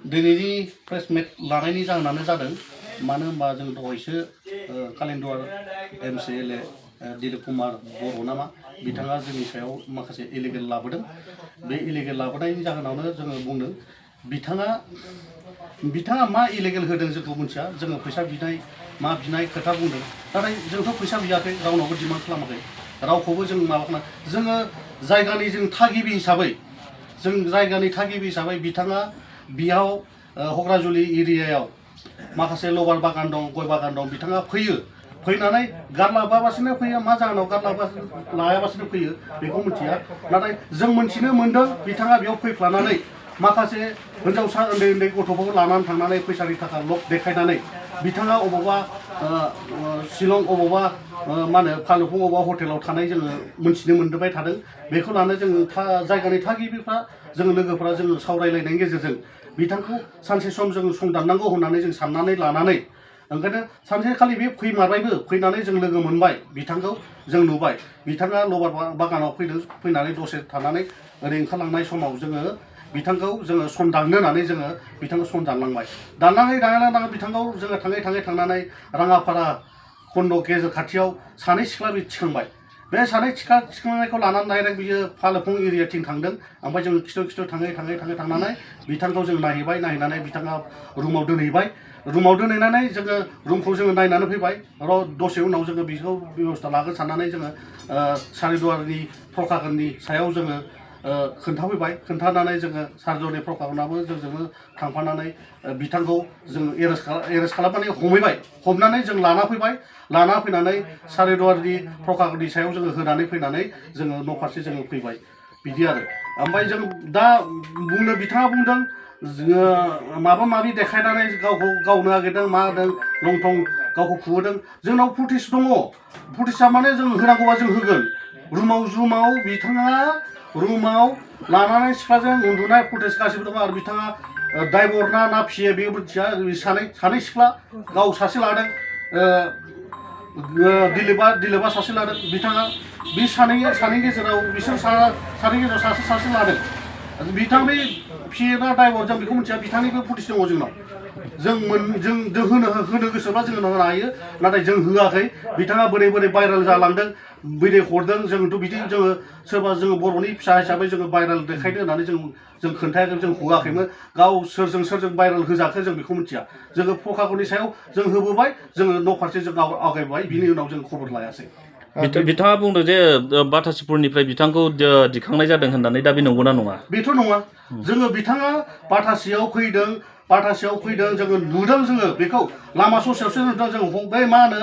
दिनैनि प्रेस मिट लानायनि जाहोनानो जादों मानो होनबा जों दहायसो कालिन्दुवार MCLA दिलीप कुमार बर' नामा बिथाङा जोंनि सायाव माखासे इलिगेल लाबोदों बे इलिगेल लाबोनायनि जाहोनावनो जोङो बुंदों बिथाङा मा इलिगेल होदों जोंखौ मिथिया जोङो फैसा बिनाय मा बिनाय खोथा बुंदों नाथाय जोंथ' फैसा बियाखै रावनावबो डिमान्ड खालामाखै रावखौबो जों माबाखौना जोङो जायगानि जों थागिबि हिसाबै बिथाङा बियाव हग्राजुलि एरियायाव माखासे लबार बागान दं गय बागान दं बिथाङा फैयो फैनानै गारलाबासिनो फैयो मा जाहोनाव लायाबासिनो फैयो बेखौ मिथिया नाथाय जों मिथिनो मोन्दों बिथाङा बेयाव फैफ्लानानै माखासे हिन्जावसा उन्दै उन्दै गथ'फोरखौ लानानै थांनानै फैसानि थाखा लब देखायनानै बिथाङा अबावबा शिलं अबावबा मा होनो फालुफुं अबावबा हटेलाव थानाय जोङो मिथिनो मोनबाय थादों बेखौ लानानै जों जायगानि थागिबिफ्रा जों लोगोफ्रा जों सावरायलायनायनि गेजेरजों बिथांखौ सानसे सम जों संदाननांगौ होननानै जों साननानै लानानै ओंखायनो सानसेखालि बे फैमारबायबो फैनानै जों लोगो मोनबाय बिथांखौ जों नुबाय बिथाङा लबार बागानाव फैनानै दसे थानानै ओरै ओंखारलांनाय समाव जोङो बिथांखौ जोङो सम दाननो होननानै जोङो बिथांखौ सम दानलांबाय दानलांनानै बिथांखौ जोङो थांनानै राङापारा खन्द गेजेर खाथियाव सानै सिख्ला बि थिखांबाय बे सानै थिखांनायखौ लानानै डाइरेक्ट बियो फालुफुं एरियाथिं थांदों ओमफ्राय जों खिथु थाङै थांनानै बिथांखौ जों नायहैनानै बिथाङा रुमाव दोनहैबाय रुमाव दोनहैनानै जोङो रुमखौ जोङो नायनानै फैबाय दसे उनाव जोङो बेखौ बेबस्था लागोन साननानै जोङो सारिदुवारनि प्रकाशननि सायाव जोङो खोन्थाफैबाय खोन्थानानै जोङो सारिदुवारनि प्रकाशनाबो जोंजोंनो थांफानानै बिथांखौ जों एरेस्ट खालामनानै हमहैबाय हमनानै जों लाना फैनानै सारिदुवारनि प्रकाशननि सायाव जोङो होनानै फैनानै जोङो न' फारसे जोङो फैबाय बिदि आरो ओमफ्राय जों दा बिथाङा बुंदों जोङो माबा माबि देखायनानै गावखौ गावनो नागिरदों मा होदों लं थं गावखौ खुबोदों जोंनाव फुटेज दङ फुटेजआ माने जों होनांगौबा जों होगोन रुमाव बिथाङा रुमाव लानानै सिख्लाजों उन्दुनाय फुटेज गासिबो दङ आरो बिथाङा ड्राइभार ना फियो बे मिथिया सानै सिख्ला गाव सासे लादों दिलीपआ सासे लादों बिथाङा बे सानै गेजेराव बिसोर सानै गेजेराव सासे लादों बिथांनि फियोना ड्राइभार जों बेखौ मिथिया बिथांनिबो फुटेज दङ जोंनाव जों होनो गोसोब्ला जोङो होनो हायो नाथाय जों होआखै बिथाङा बोरै भाइरेल जालांदों बोरै हरदों जोंथ' बिदि जोङो सोरबा जोङो बर'नि फिसा हिसाबै जोङो भाइरेल देखायनो होननानै जों खोन्थायाखै जों हगाखैमोन गाव सोरजों भाइरेल होजाखो जों बेखौ मिथिया जोङो प्रकाशननि सायाव जों होबोबाय जोङो न' फारसे जों आवगायबाय बिनि उनाव जों खबर लायासै बिथाङा बुंदों जे बाथासिपुरनिफ्राय बिथांखौ दिखांनाय जादों होननानै दा बे नंगौना नङा बेथ' नङा जोङो बिथाङा बाथासियाव फैदों जोङो नुदों जोङो बेखौ लामा ससेयावसो नुदों जों बै मा होनो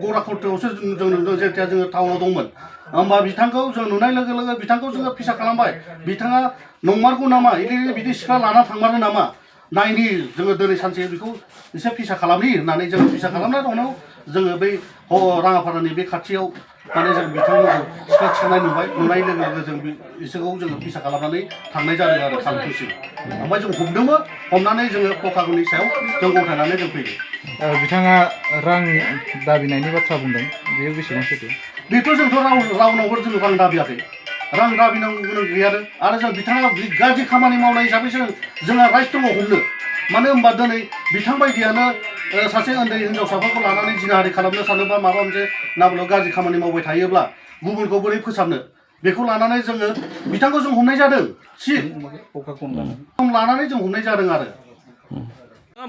गग्राख'थायावसो जों नुदों जेथिया जोङो टाउनाव दंमोन होमबा बिथांखौ जों नुनाय लोगो लोगो बिथांखौ जोङो फिसा खालामबाय बिथाङा नंमारगौ नामा बिदि सिख्ला लाना थांमारो नामा नायनि जोङो दिनै सानसे बेखौ एसे फिसा खालामनि होननानै जोङो फिसा खालामनाय उनाव जोङो बै राङापारानि बे खाथियाव माने जों बिथांमोनखौ सिख्ला थिखांनाय नुनाय लोगो लोगो जों बिसोरखौ जोङो फिसा खालामनानै थांनाय जादों आरो फालुफुंसिम ओमफ्राय जों हमदोंमोन हमनानै जोङो प्रकाशननि सायाव जों गथायनानै जों फैदों बिथाङा रां दाबिनायनि बाथ्रा बुंदों बेयो बेसेबां सैथो बेथ' जोंथ' रावनावबो जों रां दाबियाखै रां दाबिनांगौ गोनां गैया आरो जों बिथाङा गाज्रि खामानि मावनाय हिसाबै जोंहा राइट दङ हमनो मानो होनबा दिनै बिथां बायदियानो सासे उन्दै हिन्जावसाफोरखौ लानानै जिनाहारि खालामनो सानोबा माबा मोनसे नाबलाव गाज्रि खामानि मावबाय थायोब्ला गुबुनखौ बोरै फोसाबनो बेखौ लानानै जोङो बिथांखौ जों हमनाय जादों लानानै जों हमनाय जादों आरो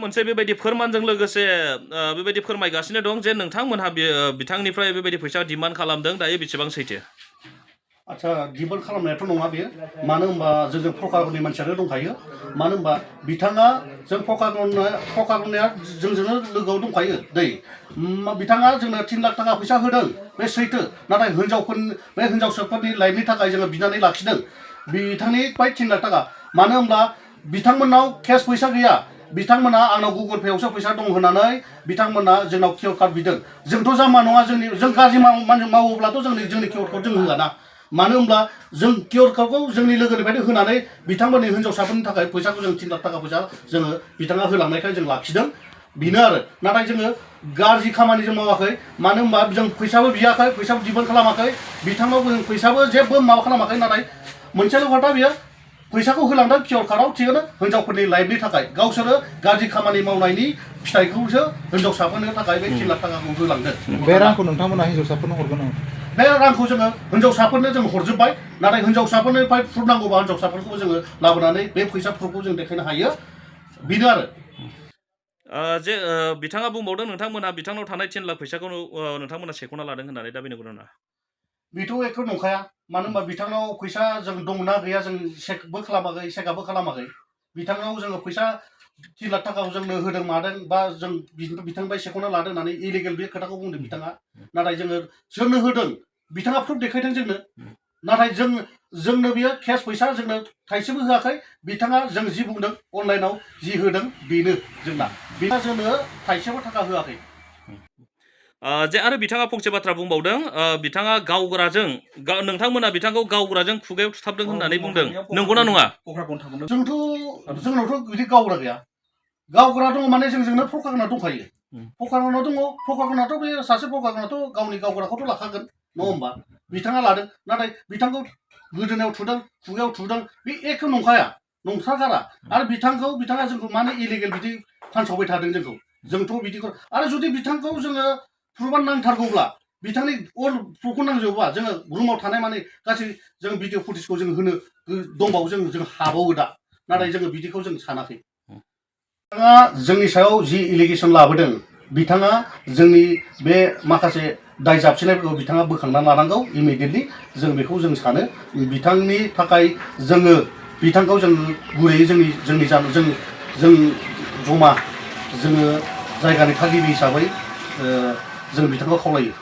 मोनसे बेबायदि फोरमानजों लोगोसे बेबायदि फोरमायगासिनो दं जे नोंथांमोनहा बिथांनिफ्राय बेबायदि फैसा डिमान्ड खालामदों दायो बेसेबां सैथो आच्छा डिमान्ड खालामनायाथ' नङा बेयो मानो होनबा जों प्रकाशननि मानसियानो दंखायो मानो होनबा बिथाङा जों प्रकाशननिया जोंजोंनो लोगोआव दंखायो बिथाङा जोंनो 3 लाख थाखा फैसा होदों बे सैथो नाथाय बे हिन्जावसाफोरनि लाइफनि थाखाय जोङो बिनानै लाखिदों बिथांनिफ्राय 3 लाख थाखा मानो होनब्ला बिथांमोननाव केस फैसा गैया बिथांमोना आंनाव गुगल पेआवसो फैसा दं होननानै बिथांमोना जोंनाव कियर कार्ड बिदों जोंथ' जाम्बा नङा जों गाज्रि मावोब्लाथ' जोंनि कियर कार्ड जों होआ मानो होनब्ला जों कियर कार्डखौ जोंनि लोगोनिफ्रायनो होनानै बिथांमोननि हिन्जावसाफोरनि थाखाय फैसाखौ जों 3 लाख थाखा फैसा जोङो बिथाङा होलांनायखाय जों लाखिदों बेनो आरो नाथाय जोङो गाज्रि खामानि जों मावाखै मानो होनबा जों फैसाबो बियाखै फैसाबो डिमान्ड खालामाखै बिथांनाव जों फैसाबो जेबो माबा खालामाखै नाथाय मोनसेल' खोथा बियो फैसाखौ होलांदों पियर कार्डआव थिगानो हिनजावफोरनि लाइफनि थाखाय गावसोरो गाज्रि खामानि मावनायनि फिथाइखौसो हिनजावसाफोरनो थाखाय बे 3 लाख थाखाखौ होलांदों बे रांखौ नोंथांमोना हिन्जावसाफोरनो हरगोन नामा बे रांखौ जोङो हिनजावसाफोरनो जों हरजोब्बाय नाथाय हिनजावसाफोरनिफ्राय प्रुफ नांगौबा हिनजावसाफोरखौ जोङो लाबोनानै बे फैसा प्रुफखौ जों देखायनो हायो बेनो आरो जे बिथाङा बुंबावदों नोंथांमोना बिथांनाव थानाय 10 लाख फैसाखौ नोंथांमोना सेख'ना लादों होननानै दा बेनो नंगौना बेथ' एख' नंखाया मानो होनबा बिथांनाव फैसा जों दंना गैया जों चेकबो खालामाखै चेकआपबो खालामाखै बिथांनाव जोङो फैसा 3 लाख थाखाखौ जोंनो होदों मादों बा जों बिथांनिफ्राय सेख'ना लादों होननानै इलिगेल बे खोथाखौ बुंदों बिथाङा नाथाय जोङो सोरनो होदों बिथाङा प्रुफ देखायदों जोंनो नाथाय जोंनो बियो केस फैसा जोंनो थाइसेबो होआखै बिथाङा जों जि बुंदों अनलाइनाव जि होदों बेनो जोंना बिथाङा जोंनो थाइसेबो थाखा होआखै जे आरो बिथाङा फंसे बाथ्रा बुंबावदों बिथाङा गावग्राजों नोंथांमोना बिथांखौ गावग्राजों खुगायाव थुथाबदों होननानै बुंदों नंगौना नङा जोंनावथ' बिदि गावग्रा गैया गावग्रा दङ माने जोंजोंनो फकागोना दंखायो फकागोना दङ फकागोनाथ' बे सासे फकागोनाथ' गावनि गावग्राखौथ' लाखागोन नङा होमबा बिथाङा लादों नाथाय बिथांखौ गोदोनायाव थुदों खुगायाव थुदों बे एख' नंखाया नंथारगारा आरो बिथाङा जोंखौ मानो इलिगेल बिदि फानसावबाय थादों जोंथ' बिदिखौ आरो जुदि बिथांखौ जोङो प्रुफआ नांथारगौब्ला बिथांनि अल प्रुफखौ नांजोबोबा जोङो रुमाव थानाय माने गासै जों भिडिअ फुटेजखौ जों होनो दंबावो जों हाबावो दा नाथाय जोङो बिदिखौ जों सानाखै बिथाङा जोंनि सायाव जि एलिगेसन लाबोदों बिथाङा जोंनि बे माखासे दाय जाबसिननायफोरखौ बिथाङा बोखांना लानांगौ इमिडियेटलि जों बेखौ जों सानो बिथांनि थाखाय जोङो बिथांखौ जों गुरैयै जों जमा जोङो जायगानि थागिबि हिसाबै जों बिथांखौ खावलायो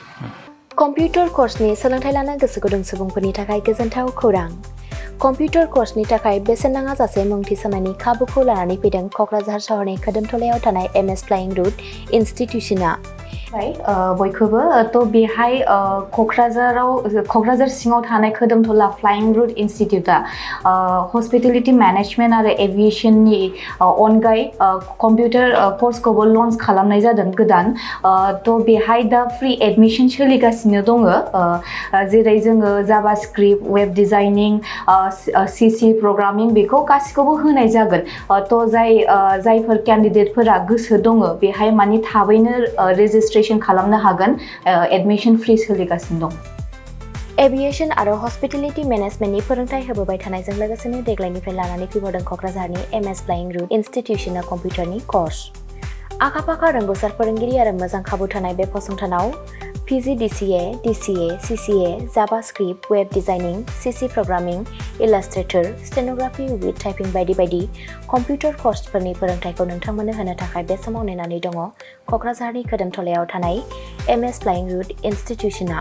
कम्पिउटार कर्सनि सोलोंथाइ लानो गोसो गुदुं सुबुंफोरनि थाखाय गोजोनथाव खौरां कम्पिउटार कर्सनि थाखाय बेसेन नाङा जासे मुं थिसननायनि खाबुखौ लानानै फैदों क'क्राझार सहरनि खोदोमथलायाव थानाय MS फ्लाइं रुट इनस्टिट्यूशना बयखौबो थ' बेहाय क'क्राझार सिङाव थानाय खोदोमथला फ्लाइं रुट इनस्टिट्यूटआ हस्पिटेलिटी मेनेजमेन्ट आरो एभिएशननि अनगायै कम्पिउटार कर्सखौबो लन्च खालामनाय जादों गोदान थ' बेहाय दा फ्रि एडमिशन सोलिगासिनो दङ जेरै जोङो JavaScript web designing CC programming बेखौ गासिखौबो होनाय जागोन थ' जायफोर केन्डिडेटफोरा गोसो दङ बेहाय माने थाबैनो रेजिस्ट्रेशन खालामनो हागोन एडमिशन फ्रि सोलिगासिनो दं एभिएशन आरो हस्पिटेलिटी मेनेजमेन्टनि फोरोंथाय होबोबाय थानायजों लोगोसेनो देग्लायनिफ्राय लानानै फैबावदों क'क्राझारनि MS फ्लाइं रुट इनस्टिट्यूशना कम्पिउटारनि कर्स आखा-फाखा रोंगौसार फोरोंगिरि आरो मोजां खाबु थानाय बे फसंथानाव PGDCA, DCA, CCA, JavaScript, web designing, CC programming, Illustrator, stenography with typing बायदि बायदि कम्पिउटार कर्सफोरनि फोरोंथायखौ नोंथांमोननो होनो थाखाय बे समाव नेनानै दङ क'क्राझारनि खोदोमथलायाव थानाय MS फ्लाइं रुट इनस्टिट्यूशना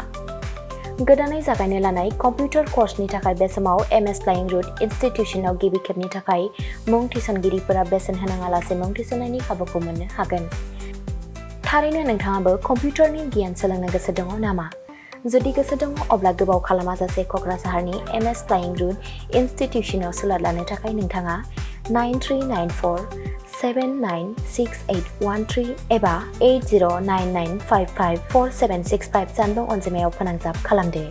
गोदानै जागायनो लानाय कम्पिउटार कर्सनि थाखाय बे समाव MS फ्लाइं रुट इनस्टिट्यूशनाव गिबि खेबनि थाखाय मुं थिसनगिरिफोरा बेसेन होनाङालासे मुं थिसननायनि खाबुखौ मोननो हागोन थारैनो नोंथाङाबो कम्पिउटारनि गियान सोलोंनो गोसो दङ नामा जुदि गोसो दङ अब्ला गोबाव खालामाजासे क'क्राझारनि MS फ्लाइं रुट इनस्टिट्यूशनाव सोलों लानो थाखाय नोंथाङा 9394796813 एबा 8099554765 जानबुं अनजिमायाव फोनांजाब खालामदो